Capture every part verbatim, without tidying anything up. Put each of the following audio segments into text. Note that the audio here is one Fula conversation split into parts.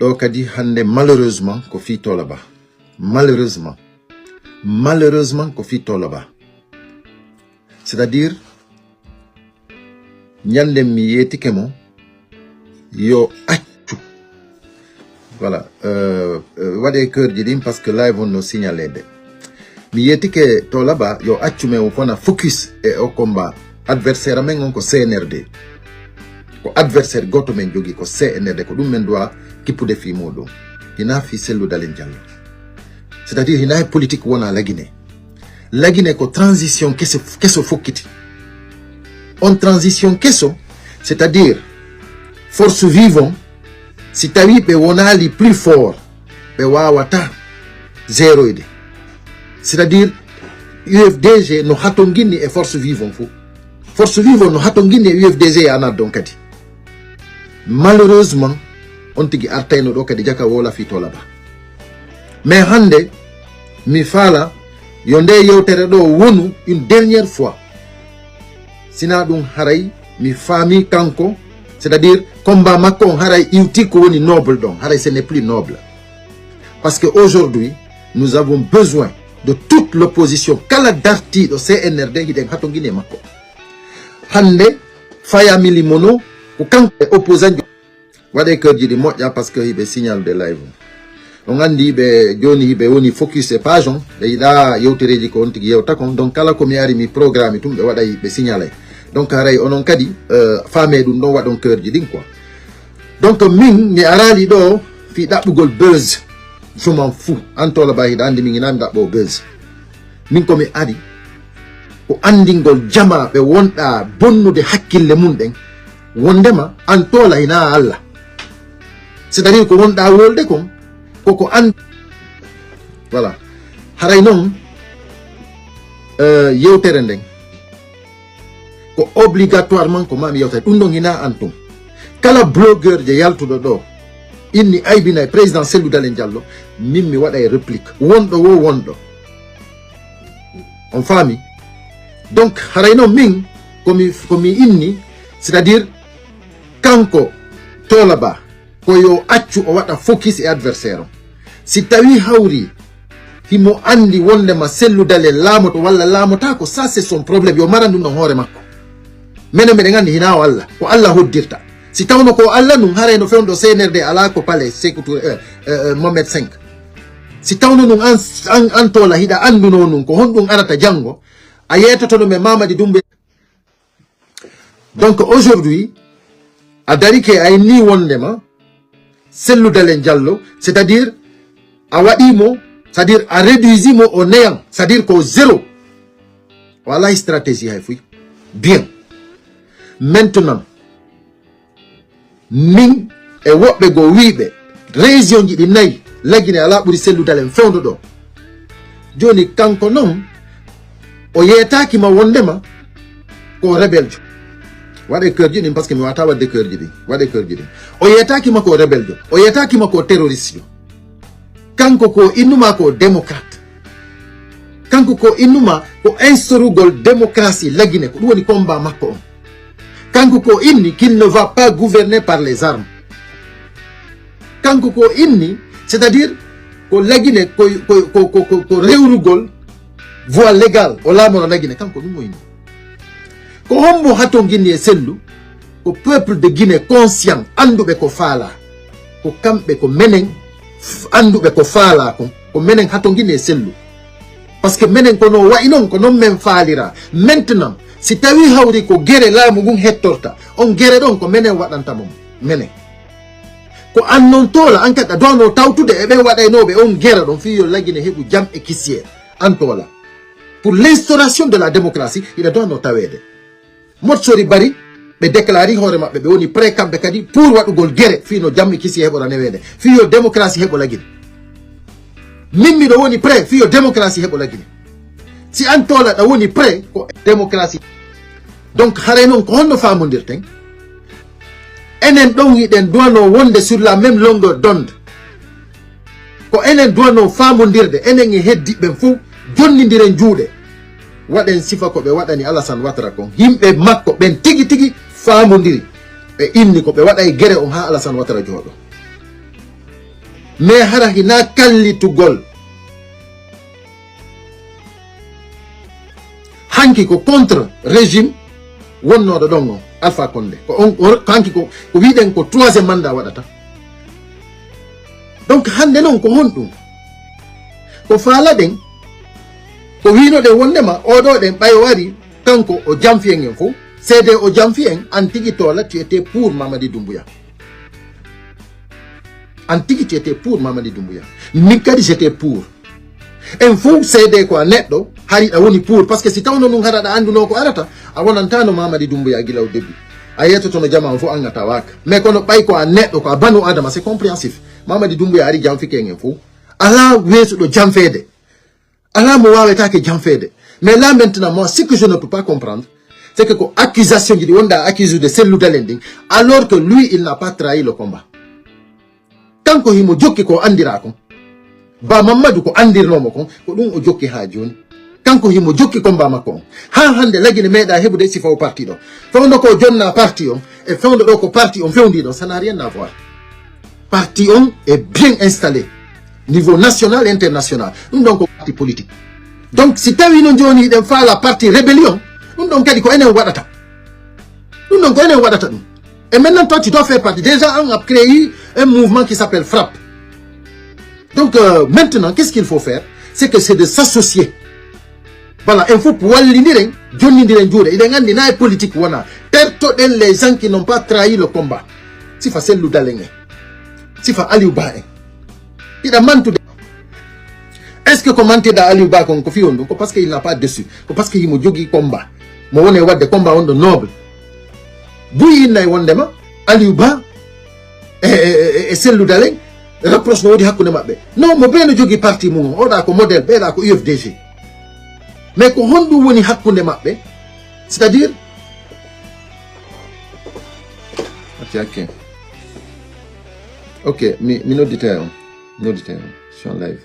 Ɗo kadi hannde, malheureusement, ko fii Toola Bah. Malheureusement. Malheureusement, ko fii Toola Bah. C'est-à-dire, ñande mi yeetike mo, yo accu. Voilà. Euh, euh, waɗe keurji ɗin, parce que live on no signalede. Mi yeetike Toola Bah, yo accu men o fona focus e o combat. Adversaire amen on ko C N R D. Ko adversaire gooto men jogii, ko C N R D, ko ɗum men duwa kippude fii muuɗum. Hinaa fii Cellou Dalein Diallo. C'est-à-dire, hinaa e politique wona La Guinée. La Guinée ko transition keso, keso fokkiti. On transition keso, c'est-à-dire, force vive on, si tawi ɓe wonaali plus fort, ɓe waawata géroyde. C'est-à-dire, U F D G no hatonginni e force vive on fuu. Force vive on no hatonginni e U F D G e ANAD on kadi. Malheureusement, on tigi artayno ɗo kadi jaka woola fii Toola Bah. Mais hannde, mi faala yo nde yewtere ɗo wonu une dernière fois. Sinaa ɗum haray mi faami kanko, c'est-à-dire combat makko on haray iwti ko woni noble ɗon, haray ce n'est plus noble. Parce que aujourd'hui, nous avons besoin de toute l'opposition, kala dartiiɗo C N R D, hiɗen hatongini e makko. Hannde, Faya Milimono, ko kanko e opposant jo. Waɗe keurji ɗi moƴƴa, parce que hiɓe signalude live on. On anndi ɓe jooni hiɓe woni focus e page on, ɓe yiɗa yewtereeji ko on tigi yewta kon. Donc, kala ko mi ari mi programme tum, ɓe waɗay, ɓe signalay. Donc, haray onon kadi, euh, faame ɗum ɗon, waɗon keurji ɗin quoi. Donc, min, mi araali ɗo fii ɗaɓɓugol buzz. Je m'en fous. An Toola Bah, hiɗa anndi min hinaa mi ɗaɓɓo buzz. Min ko mi ari, ko anndingol jamaa ɓe wonɗa bonnude hakkille mun ɗen, wondema an Toola hinaa Alla. C'est-à-dire ko wonɗa wolde kon, koko an-, voilà. Haray non, euh, yewtere nden, ko obligatoirement ko maa mi yewta ɗum ɗon, hinaa an tun. Kala blogueur je yaltuɗo ɗo, inni aybinay président Cellou Dalein Diallo, min mi waɗay réplique. Wonɗo wo wonɗo. On faami? Donc, haray non min, ko mi, ko mi inni, c'est-à-dire, kanko Toola Bah, ko yo accu o waɗa focus e adversaire on. Si tawi hawri himo anndi wondema Cellou Dalein laamoto walla laamotaako, ça c'est son problème. Yo maran ɗum ɗon hoore makko. Menen meɗen anndi hinaa o Alla. Ko Alla hoddirta. Si tawno ko Alla nun, haray no fewndo C N R D alaa ko palais Sékou Touré, euh, euh, euh, Mohamed cinq. Si tawno nun an, an, an Toola hiɗa anndunoo nun, ko honɗum arata janngo, a yeetotono men Mamadi Doumbouya. Donc aujourd'hui, a darike a inni wondema Cellou Dalein Diallo, c'est-à-dire a waɗi mo, c'est-à-dire a réduisi mo au néant, c'est-à-dire ko zéro. O alaa stratégie hay fuy. Bien. Maintenant, min e woɓɓe goo wiiɓe, région ji ɗi nayi, La Guinée alaa ɓuri Cellou Dalein fewndo ɗo. Jooni kanko non, o yeetaaki ma wondema ko rebellejo. Waɗe keurji ɗin, parce que mi waata waɗde keurji ɗin. Waɗe keurji ɗin. O yeetaaki ma ko rebellejo. O yeetaaki ma ko terroristejo. Kanko ko innuma ko démocrate. Kanko ko innuma ko instaurugol démocratie La Guinée, ko ɗum woni combat makko on. Kanko ko inni qu'il ne va pas gouverner par les armes. Kanko ko inni, c'est-à-dire ko La Guinée, ko, ko, ko, ko, ko, ko rewrugol voie légale, o laamoro La Guinée, kanko ɗum o inni. Ko hombo hatonginni e Cellou? Ko peuple de Guinée conscient, annduɓe ko faala. Ko kamɓe, ko menen f-, annduɓe ko faala kon. Ko menen hatonginni e Cellou. Parce que menen ko no wayi non, ko non men faalira. Maintenant, si tawi hawri ko gere laamu ngun hettorta, on gere ɗon ko menen waɗanta mo. Menen. Ko an non Toola, an kadi a duwano tawtude e ɓen waɗaynooɓe on gere ɗon fii yo La Guinée heɓu jam e kisiyee. An Toola. Pour l'instauration de la démocratie, hiɗa duwano taweede. Motsori Bari, ɓe déclari hoore maɓɓe, ɓe woni prêt kamɓe kadi pour waɗugol gere fii no jam e kisiyee heɓora neweede, fii yo démocratie heɓo La Guinée. Min miɗo woni prêt fii yo démocratie heɓo La Guinée. Si an Toola ɗa woni prêt ko démocratie. Donc haray non ko honno faamondirten? Enen ɗon hiɗen duwano wonde sur la même longueur d'onde. Ko enen duwano faamondirde, enen e heddiɓe ɓen fow, jonnindiren juuɗe. Waɗen sifa ko ɓe waɗani Alassane Ouattara kon. Yimɓe makko ɓen tigi tigi faamondiri. Ɓe inni ko ɓe waɗay gere on haa Alassane Ouattara jooɗo. Mais hara hina kallitugol. Hanki ko contre régime wonnooɗo ɗon on, Alpha Condé. Ko on, o, hanki ko, ko wiɗen ko troisième mandat waɗata. Donc hannde noon ko honɗum? Ko faalaɗen, ko wiinoɗen wondema oɗo ɗen ɓay o ari, kanko o janfi en en fof. C D o janfi en, an tigi toola, tu étais pour Mamadi Doumbouya. An tigi tu étais pour Mamadi Doumbouya. Min kadi j'étais pour. En fof seede ko a neɗɗo, hari a woni pour. Parce que si tawno ɗum hara aɗa annduno ko arata, a wonantano Mamadi Doumbouya gila o début. A yetotono jama on fof an a tawaka. Mais kono ɓay ko a neɗɗo, ko a banu Adama, c'est compréhensif. Mamadi Doumbouya ari janfike en en fof. Ala weesuɗo janfeede. Ala mo wawetake janfeede. Mais là maintenant, moi, ce que je ne peux pas comprendre, c'est que ko accusation ji ɗi wonɗa accusé de Cellou Dalein ɗin, alors que lui, il n'a pas trahi le combat. Kanko himo jokki ko andira kon. Ba Mamadou ko andirnomo kon, ko ɗum o jokki ha joni. Kanko himo jokki combat makko on. Ha hande Lagine meeɗa heɓude sifa o parti ɗo. Fewndo ko jonna parti on, e fewndo ɗo ko parti on fewndi ɗon, ça n'a rien à voir. Parti on est bien installé. Niveau national, international. Ɗum ɗon ko parti politique. Donc, si tawi no joni hiɗen faala parti rébellion, ɗum ɗon kadi ko enen waɗata. Ɗum ɗon ko enen waɗata ɗum. Et maintenant, toi, tu dois faire partie. Déjà, on a créé un mouvement qui s'appelle Frappe. Donc, euh, maintenant, qu'est-ce qu'il faut faire? C'est que c'est de s'associer. Voilà, il faut wallindiren, jonnindiren juuɗe. Iɗen anndi na e politique wona. Tertoɗen les gens qui n'ont pas trahi le combat. Sifa Cellou Dalein en. Sifa Aliou Ba en. Iɗa mantude. Est-ce que ko mantirɗa Aliou Ba kon ko fi on ɗum? Ko parce que il n'a pas déçu. Ko parce que himo jogii combat. Mo woni e waɗde combat on ɗo noble. Buy innay wondema Aliou Ba e, e, e, e Cellou Dalein, rapproche no woodi hakkunde maɓɓe. Non, mo bee no jogii parti mum on. Oɗa ko modèle, ɓeeɗa ko U F D G. Mais ko honɗum woni hakkunde maɓɓe? C'est-à-dire, ok, ok. Ok, mi, mi nodditay on. Mi nodditay on. Je suis en live.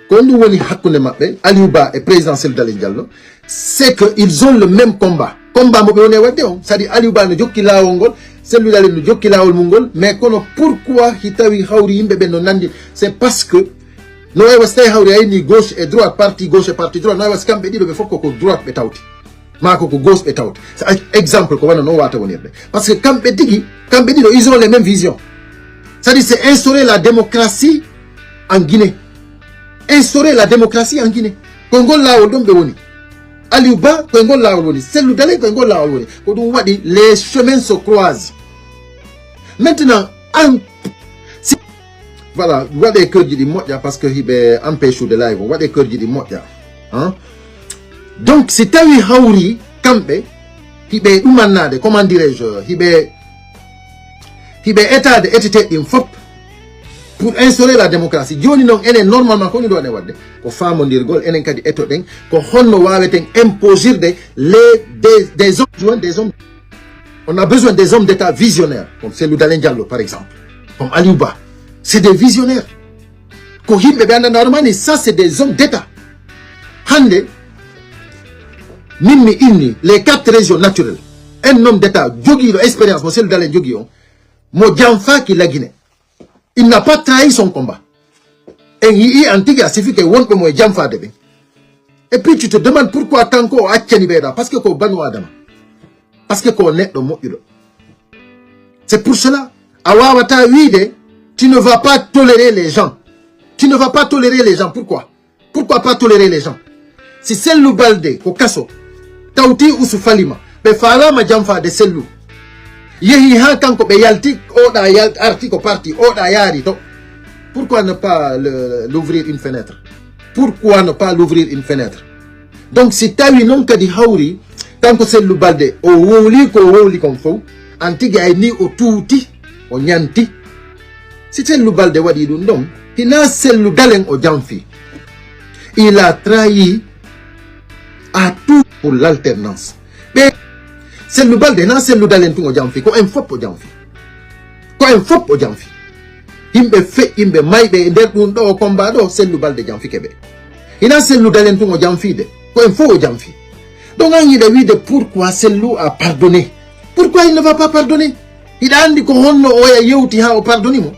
Ko ɗum woni hakkunde maɓɓe, Aliou Ba e président Cellou Dalein Diallo, c'est que ils ont le même combat. Combat mo ɓe woni e waɗde on, c'est-à-dire Aliou Ba no jokki laawol ngol, Cellou Dalein no jokki laawol mum ngol, mais kono pourquoi hi tawi hawri yimɓe ɓen no nandi? C'est parce que no wayi wa si tawi hawri ayni gauche et droite, parti gauche et parti droite, no wayi wa si kamɓe ɗiɗo ɓe fof ko ko droite ɓe tawti. Maa ko ko gauche ɓe tawta. So a, exemple ko wano non wata wonirde. Parce que kamɓe tigi, kamɓe ɗiɗo, ils ont les mêmes visions. C'est-à-dire, c'est instaurer la démocratie en Guinée. Instaurer la démocratie en Guinée. Ko ngol laawol ɗon ɓe woni. Aliou Ba, ko e ngol laawol woni. Cellou Dalein, ko e ngol laawol woni. Ko ɗum waɗi, les chemins se croisent. Maintenant, en, si, voilà, waɗe kerji ɗi moƴƴa parce que hiɓe empêche de live, waɗe kerji ɗi moƴƴa. Hein? Donc, si tawi hawri kamɓe, hiɓe ɗumannade, comment dirais-je, hiɓe, hiɓe etade etete ɗin fop pour instaurer la démocratie. Joni non, enen normalement ko ɗum ɗo ene waɗde, ko famondirgol, enen kadi etoɗen, ko honno waweten imposirde les, des, des hommes, des hommes. On a besoin des hommes d'État visionnaires, comme Cellou Dalein Diallo, par exemple, comme Aliou Ba. C'est des visionnaires. Ko yimɓe ɓe anndanɗa hoore ma ni, ça c'est des hommes d'État. Hannde, min mi inni les quatre régions naturelles. Un homme d'État jogiiɗo expérience mo Cellou Dalein jogii on, mo janfaaki Lagine. Il n'a pas trahi son combat. En yii an tigi a sifike wonɓe mo e janfaade ɓen. Et puis tu te demandes pourquoi kanko o accani ɓeeɗa, parce que ko banu Adama. Parce que ko neɗɗo moƴƴuɗo. C'est pour cela, a wawata wiide, tu ne vas pas tolérer les gens. Tu ne vas pas tolérer les gens. Pourquoi? Pourquoi pas tolérer les gens? Si Cellou Baldé ko kaso, tawti Ousou Falima, ɓe faalama janfaade Cellou. Yehi ha kanko ɓe yalti, oɗa yal-, arti ko parti, oɗa yaari to. Pourquoi ne pas le, l'ouvrir une fenêtre? Pourquoi ne pas l'ouvrir une fenêtre? Donc, si tawi non kadi hawri, kanko Cellou Baldé, o wowli ko o wowli kon fof, an tigi ay ni o tuuti, o ñanti. Si Cellou Baldé waɗi ɗum ɗon, hina Cellou Dalein o janfi. Il a trahi à tout pour l'alternance. Ɓe, Cellou Baldé, na Cellou Dalein tun o janfi, ko en fop o janfi. Ko en fop o janfi. Yimɓe feƴƴinɓe, mayɓe e nder ɗum ɗo combat ɗo, Cellou Baldé janfike ɓe. Hina Cellou Dalein tun o janfiide, ko en fof o janfi. Donc an yiɗa wiide pourquoi Cellou a pardonné? Pourquoi il ne va pas pardonner? Hiɗa anndi ko honno oya yewti ha o pardoni mo?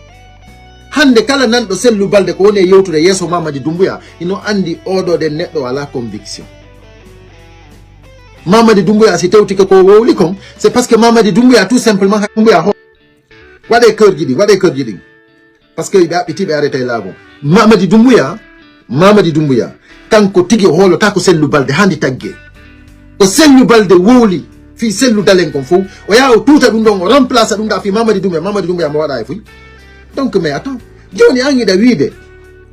Hannde kala nanɗo Sellu Balde ko woni e yewtude yeeso Mamadi Doumbouya, hino anndi oɗo ɗen neɗɗo alaa conviction. Mamadi Doumbouya si tewtike ko wowli kon, c'est parce que Mamadi Doumbouya tout simplement, Doumbouya ho-, waɗe keurji ɗi, waɗe keurji ɗin. Parce que ɓe haɓɓiti ɓe arrêté laago. Mamadi Doumbouya, Mamadi Doumbouya, kanko tigi o hoolota ko Sellu Balde handi tagge. Ko Sellu Balde wowli fii Sellu Dalen kon fow. O yaha o tuuta ɗum ɗon, o remplace ɗum ɗa fii Mamadi Doumbouya, Mamadi Doumbouya mo waɗa e fuy. Donc, mais attends. Jooni an hiɗa wiide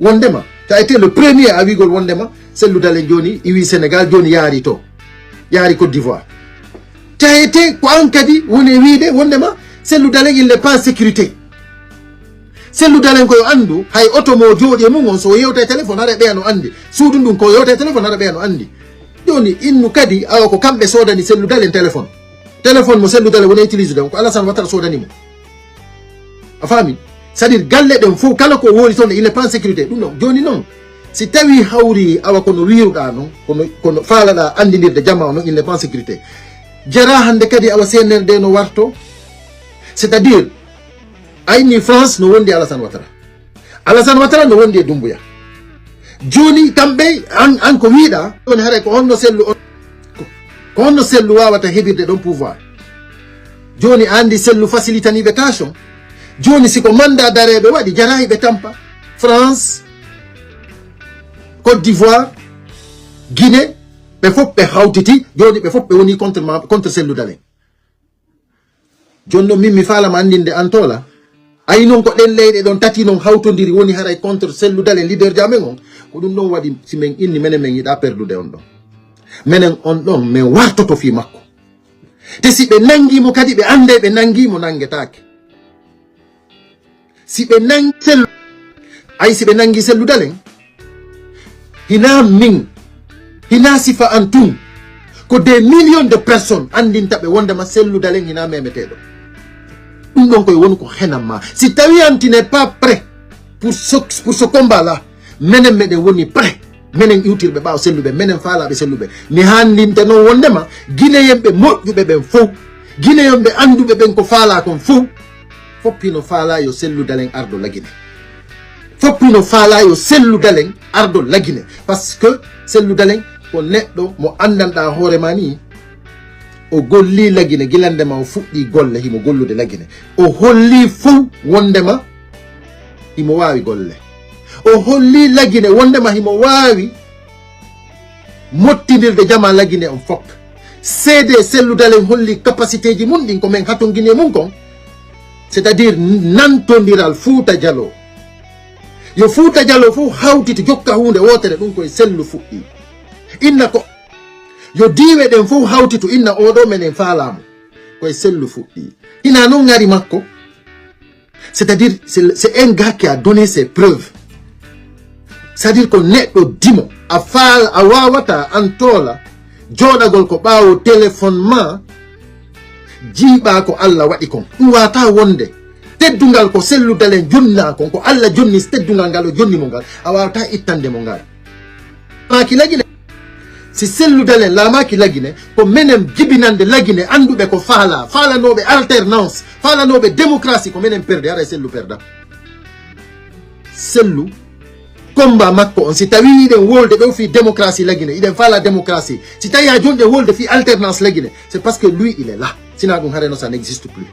wondema, t'as été le premier a wiigol wondema, Sellu Dalen jooni iwi Sénégal, jooni yaari to. Yaari Côte d'Ivoire. T'as été ko an kadi woni e wiide wondema, Sellu Dalen il n'est pas en sécurité. Sellu Dalen ko yo anndu, hay oto mo jooɗi e mum on, so o yewta e téléphone, hara ɓeya no anndi. Suudu ndun ko yewta e téléphone, hara ɓeya no anndi. Jooni innu kadi, awa ko kamɓe soodani Sellu Dalen téléphone. Téléphone mo Sellu Dalen woni utilisé ɗon, ko Alassane Ouattara soodani mo. A faami? C'est-à-dire, galle ɗen fow, kala ko woni toon, il n'est pas en sécurité. Ɗum ɗon, jooni noon, si tawii hawri, awa kono wiiruɗaa noon, kono, kono faalaɗaa anndindirde jamaa o noon, il n'est pas en sécurité. Jara hannde kadi, awa C N R D no warto. C'est-à-dire, a inni France no wondi Alassane Ouattara. Alassane Ouattara no wondi e Doumbouya. Jooni kamɓe, an, an ko wiiɗaa, jooni haray ko honno Sellu on, ko, ko honno Sellu waawata heɓirde ɗon pouvoir? Jooni a anndi Sellu facilitanii ɓe tâche on. Jooni si ko mandat d'arrêt ɓe waɗi, jaraay ɓe tampa. France, Côte d'Ivoire, Guinée, ɓe fof ɓe hawtiti, jooni ɓe fof ɓe woni contre ma, contre Sellu Dalen. Jooni noon, min mi faalama anndinde an Toola. Ayi noon ko ɗen leyɗe ɗon tati noon hawtondiri woni haray contre Sellu Dalen, leader ji amen on. Ko ɗum ɗon waɗi si men inni menen men yiɗaa perdude on ɗon. Menen on ɗon men wartoto fii makko. Te si ɓe nanngi mo kadi ɓe annday ɓe nanngi mo nanngetaake. Si ɓe nanngi Sellu, ay si ɓe nanngi Sellu Dalen, hinaa min, hinaa sifa an tun, ko des millions de personnes anndinta ɓe wondema Sellu Dalen hinaa memeteeɗo. Ɗum ɗon koye woni ko henan ma. Si tawi an tu n'es pas prêt pour ce, pour ce combat là, menen meɗen woni prêt. Menen iwtirɓe ɓaawo Sellu ɓe, menen faalaaɓe Sellu ɓe. Mi haandinte noon wondema Gineyenɓe moƴƴuɓe ɓen fow, Gineyenɓe annduɓe ɓen ko faalaa kon fow, fof hino faalaa yo Sellu Dalen ardo Lagine. Fof hino faalaa yo Sellu Dalen ardo Lagine. Parce que Sellu Dalen ko neɗɗo mo anndanɗaa hoore ma nii, o gollii Lagine gilannde ma o fuɗɗii golle, himo gollude Lagine. O hollii fow wondema himo waawi golle. O hollii Lagine wondema himo waawi mottindirde jamaa Lagine on fof. Seedee Sellu Dalen holli capacité ji mun ɗin ko men hatongini e mun kon, c'est-à-dire nantondiral Fuuta Jaloo. Yo Fuuta Jaloo fof hawtiti jokka huunde wootere, ɗum koye Sellu fuɗɗii. Inna ko yo diiwe ɗen fof hawtitu, inna oo ɗoo menen faalaa mo. Koye Sellu fuɗɗii. Ina noon ŋari makko. C'est-à-dire, c'est le, c'est un gars qui a donné ses preuves. C'est-à-dire ko neɗɗo dimo, a faal, a waawata an Toola, jooɗagol ko ɓaawo téléphone ma, jiiɓaa ko Alla waɗi kon. Ɗum waawataa wonde. Teddungal ko Sellu Dalen jonnaa kon, ko Alla jonni teddungal ngal, o jonni mo ngal, a waawataa ittande mo ngal. Maaki Lagine. Si Sellu Dalen laamaaki Lagine, ko menen jibinande Lagine, annduɓe ko faalaa, faalanooɓe alternance, faalanooɓe démocratie, ko menen perdi, haray Sellu perda. Sellu, combat makko on, si tawii hiɗen wolde ɗo fii démocratie Lagine, hiɗen faalaa démocratie, si tawii haa jooni ɗen wolde fii alternance Lagine, c'est parce que lui, il est là. Sinaa ɗum, haray no ça n'existe plus.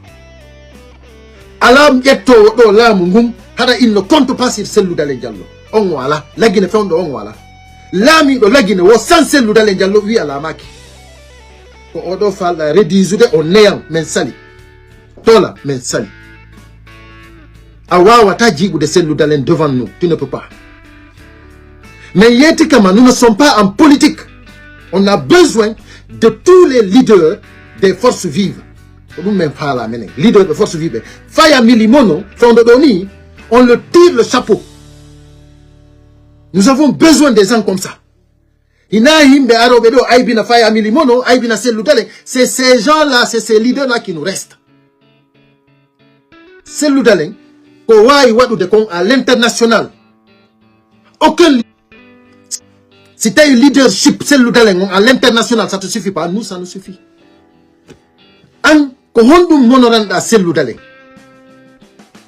Alaa ƴettoowo ɗo laamu ngun, haɗa inno compte pas sur Sellu Dalen Jallo. On o alaa. Lagine fewndo on o alaa. Laamiiɗo Lagine wo sans Sellu Dalen Jallo wi'a laamaaki. Ko oɗo faalɗa réduisude o néant, men sali. Toola, men sali. A waawataa jiiɓude Sellu Dalen devant nous. Tu ne peux pas. Mais yeeti kama, nous ne sommes pas en politique. On a besoin de tous les leaders des forces vives. Ko ɗum men faalaa menen. Leader ɓe force vive ɓe. Faya Milimono, fewndo ɗo nii, on le tire le chapeau. Nous avons besoin des gens comme ça. Hinaa yimɓe arooɓe ɗo aybina Faya Milimono, aybina Sellu Dalen. C'est ces gens-là, c'est ces leaders-là qui nous restent. Sellu Dalen, ko waawi waɗude kon à l'international. Aucun li-, si tawi leadership Sellu Dalen on à l'international, ça te suffit pas, nous, ça nous suffit. An, ko honɗum monoranɗaa Sellu Dalen?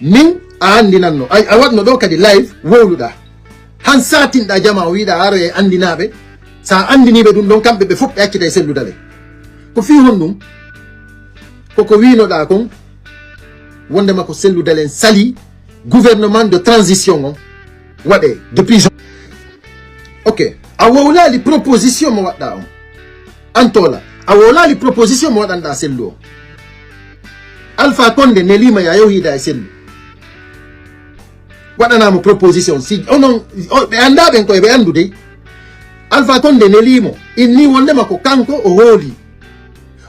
Min, A anndinanno. A, a waɗno ɗo kadi live wowluɗa. Han satinɗa jama o wiɗa aro e anndinaɓe. Sa anndiniɓe ɗum ɗon, kamɓe ɓe fof ɓe accita e Cellou Dalein. Ko fii honɗum? Koko winoɗa kon, wondema ko Cellou Dalein sali gouvernement de transition on waɗe depuis jan-, ok, a wowlali proposition mo waɗɗa on. An Tola, a wowlali proposition mo waɗanɗa Cellou o. Alpha Condé nelima ya yow hiida e Cellou. Waɗanamo proposition. Si onon, o, ɓe annda ɓen koye, ɓe anndu dey. Alpha Condé nelimo, inni wondema ko kanko o hooli.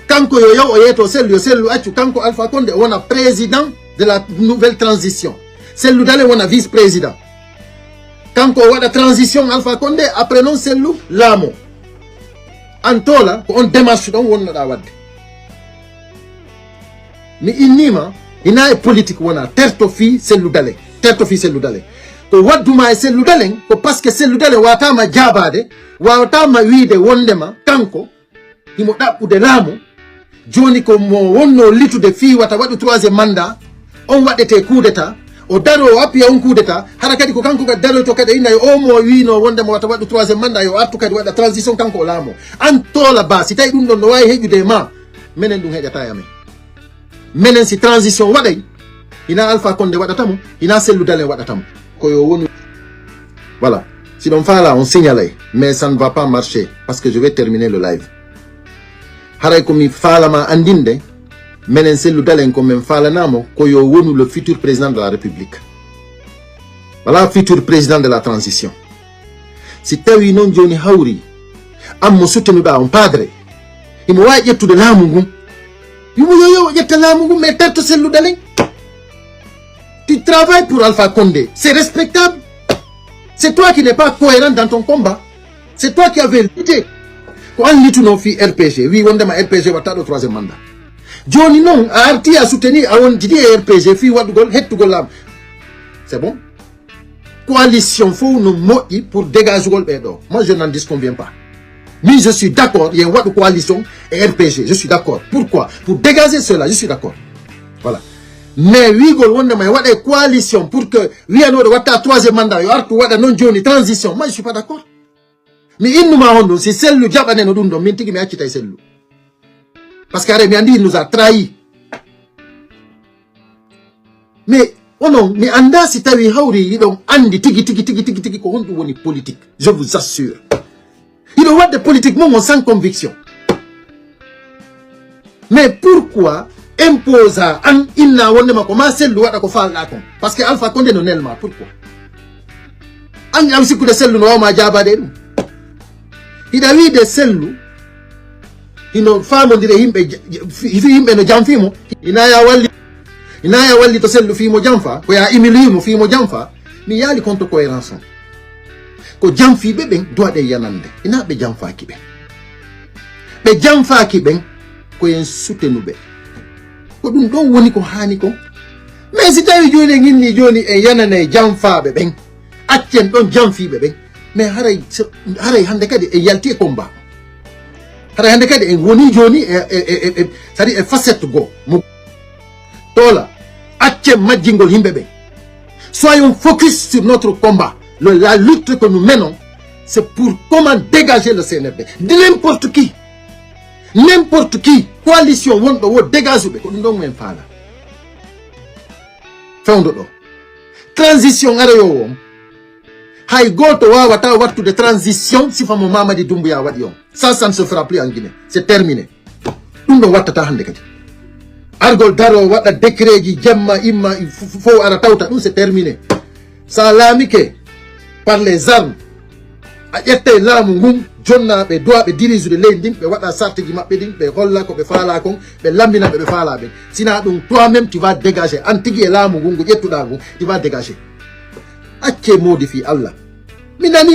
Kanko yo yaw o yeeto Cellou, yo Cellou accu. Kanko Alpha Condé o wona président de la nouvelle transition. Cellou Dalein wona vice-président. Kanko o waɗa transition Alpha Condé, après noon Cellou laamo. An Tola, ko on démarche ɗon wonnoɗa waɗde. Mi innima, hina e politique wona terto fii Cellou Dalein. Terto fii Cellou Dalein. Ko wadduma e Cellou Dalein, ko parce que Cellou Dalein watama jaabade, watama wiide wondema kanko himo ɗaɓɓude laamu. Jooni ko mo wonno litude fii wata waɗu troisième mandat, on waɗete coup d'état, o daro o appuya on coup d'état, hara kadi ko kanko kadi daroyto kadi o inna yo o mo wiino wondema wata waɗu troisième mandat, yo artu kadi waɗa transition kanko o laamo. An Tola Ba, si tawi ɗum ɗon no wawi heƴude e ma, menen ɗum heƴata e amen. Menen si transition waɗay, hina Alpha Condé waɗata mo, hina Cellou Dalein waɗata mo. Ko yo wonu. Voilà. Si ɗon faala on signalay, mais ça ne va pas marcher parce que je vais terminer le live. Haray ko mi faalama andinde, menen Cellou Dalein ko men faalanamo ko yo wonu le futur président de la République. Voilà, futur président de la transition. Si tawi noon jooni hawri, an mo suttenuɗa on, padre, himo wawi ƴettude laamu ngun. Wimo yo, yo o ƴetta laamu ngun, mais terto Cellou Dalein. Tu travailles pour Alpha Condé, c'est respectable. C'est toi qui n'es pas cohérent dans ton combat. C'est toi qui avais lutté. Ko an lituno fii R P G, wi wondema R P G watta ɗo troisième mandat. Jooni noon a arti a soutenir, a wontidi e R P G fii waɗugol, hettugol laamu. C'est bon. Coalition fof no moƴƴi pour dégagugol ɓe ɗo. Moi, je n'en disconviens pas. Mais je suis d'accord, yen waɗu coalition e R P G. Je suis d'accord. Pourquoi? Pour dégager cela, je suis d'accord. Voilà. Mais wiigol wondema e waɗa coalition pour que wiyanoɗo watta troisième mandat, yo artu waɗa noon jooni transition. Moi, je suis pas d'accord. Mi innuma honɗum, si Cellou jaɓaneno ɗum ɗon, min tigi mi accitay Cellou. Parce que haray mi andi, il nous a trahi. Mais onon, mi anda si tawi hawri hiɗon andi tigi, tigi, tigi, tigi, tigi ko honɗum woni politique. Je vous assure. Hiɗon wadde politique mon on sans conviction. Mais pourquoi imposa an inna wondema ko ma Cellou waɗa ko falɗa kon? Parce que Alpha Condé no nelma, pourquoi? An aw sikkude Cellou no wawma jaabade e ɗum. Hiɗa wiide Cellou hino faamodire yimɓe, ja-, ja-, fi, fi yimɓe no janfimo. Ina ya walli, ina ya walli to Cellou fii mo janfa, ko ya humilier mo fii mo janfa. Mi yaali contre cohérence on. Ko janfiiɓe ɓen duwaɗe yanande. Ina ɓe janfaaki ɓen. Ɓe janfaaki ɓen ko yen sutenuɓe. Ko ɗum ɗon woni ko haani kon. Mais si tawi jooni en inni jooni en yananay janfaaɓe ɓen, accen ɗon janfiiɓe ɓen. Mais haray so, haray hannde kadi en yalti e combat. Haray hannde kadi en woni jooni e, e, e, e, c'est-à-dire e facette goo. Mo Tola, accen majjingol yimɓe ɓen. Soyons focus sur notre combat. Le, la lutte que nous menons, c'est pour comment dégager le C N R D. De n'importe qui. N'importe qui. Coalition wonɗo wo dégage ɓe. Ko ɗum ɗon men faala. Fewndo ɗo. Transition ara yo won. Hay gooto waawata wattude transition sifa mo Mamadi Doumbouya waɗi on. Ça, ça ne se fera plus en Guinée. C'est terminé. Ɗum ɗon wattata hannde kadi. Argol daro waɗa décret ji jemma imma f-, f-, fof ara tawta ɗum, c'est terminé. Sa laamike par les armes, a ƴettay laamu ngun, jonnaaɓe duwaaɓe dirigeude leydi ndin, ɓe waɗa sartiji maɓɓe ɗin, ɓe holla ko ɓe faala kon, ɓe lambina ɓe ɓe faala ɓen. Sina ɗum, toi-même, tu vas dégager. An tigi e laamu ngun, ngu ƴettuɗaa ngun, tu vas dégager. Accee moodi fii Allah. Mi nani.